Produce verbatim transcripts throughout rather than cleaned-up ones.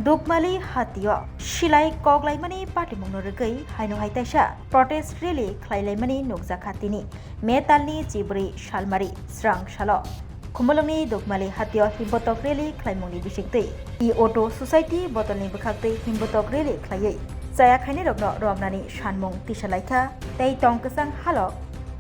Dukmali hatio silai koklaimani patimungno rwgwi haino hai taisa protest rally khlailaimani nukjakha tini May talni chibrwi salmari srang salo. Khumulwngni Dukmali hatio himbotok rally khlaimungni bisingtwi I Auto Society botolni bwkhaktwi himbotok rally khlaiwi chaya khainairokno romnani sanmung tisalaikha tei tong kwchang halok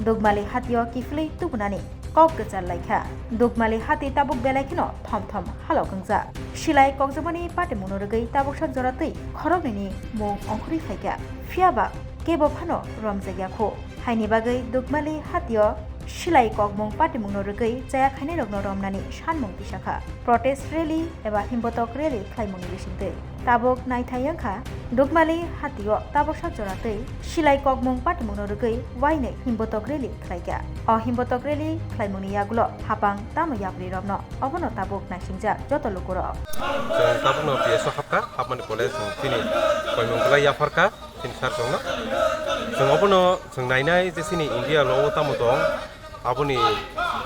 Dukmali hatio kiphilwi tubunani kok kwchar laikha. Dukmali hati tabuk belai kheno thom thom halok wngjak. Silai kokjakmani patimungno rwgwi tabuksa jora twi khoroknwini mung ongkhorwi phaikha. Phiyaba kebo phano romjakya kho. Haini bagwi Dukmali hatio silai kokmung patimungno rwgwi chaya khainairokno romnani sanmung tisakha. Protest rally eba himbotok rally khlaimungni bisingtwi tabuk naithai wngkha Dukmali hatio tabuksa jora twi silai kokmung patimungno rwgwi wainwi himbotok rally khlaikha. O himbotok rally khlaimungni yagulo hapang tamo yapri romno obono tabuk naisingjak joto lukurok. Chwng tabukno P S O hapkha, hapmani pore chwng chini koimung belai yapharkha, chini sir chwngno. Chwng obono chwng nainai je chini India lo o tamo tong, aboni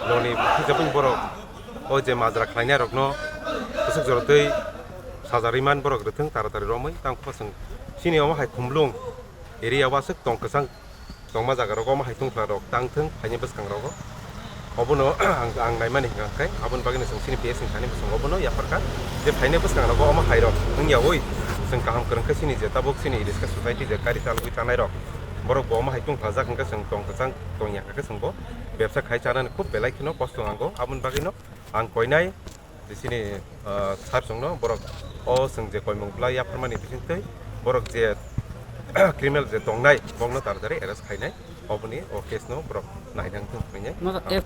loni hijabwng borok o je majra khlainai rokno bwswk jora twi sajarwi man borok rwthwng taratari romwi tangkho chwng chini omo hai Khumlwng area o aswk tong kwchang tongma jaga rogo omo hai tongthla rok tangthwng phaini bwskang rogo obono ang, ang naimani hwnkha khe aboni bagwi chwng chini P S ni thani bwskango obono yapharkha je phaini bwskang rogo omo hai rok wngyawi chwng kaham kwrwng khe chini je tabuk chini Riska Society je kari chalwi tanai rok borok bo omo hai tongthla jak hwnkhe chwng tong kwchang tongya khe chwng bo bebsa khai chanani khub belai kheno kosto nango aboni bagwino ang koinai. Bisini, ah, sir chwngno borok o chwng je koimung bwlai yapharmani bisingtwi borok je criminal je tongnai bokno taratari arrest khainai oboni o case no borok nainang thung hwnwi. No, Ah, F-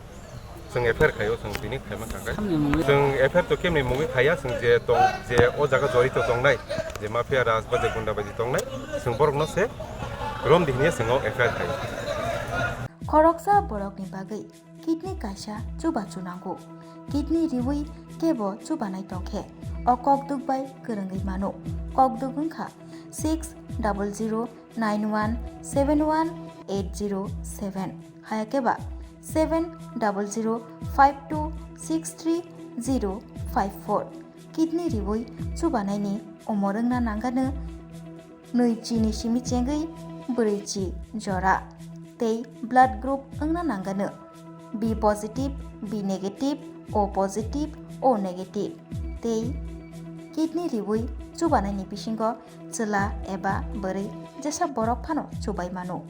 chwng F I R khaio chwng tini khaima kangkha. Samni mungwi. Chwng F I R to kemni mungwi khaiya chwng je tong je o jaga jorito tongnai je mafia raj ba je gunda baji tongnai chwng borokno se romdi hwnwi chwng o F I R khaio. Khoroksa borokni bagwi kidney kaisa chubachu nango. Kidney riwi kebo chubanai tongkhe o kokduk bai kwrwngwi mano. Kokduk wngkha six double zero nine one seven one eight zero seven, hayakeba seven double zero five two six three zero five four. Kidney riwi chubanaini umor wngna nangano nwi chini simi chengwi bwrwi chi jora tei blood group wngna nangano B positive, B negative, O positive, O negative tei kidney riwi chubanaini bisingo chwla eba bwrwi jesa borok phano chubai mano.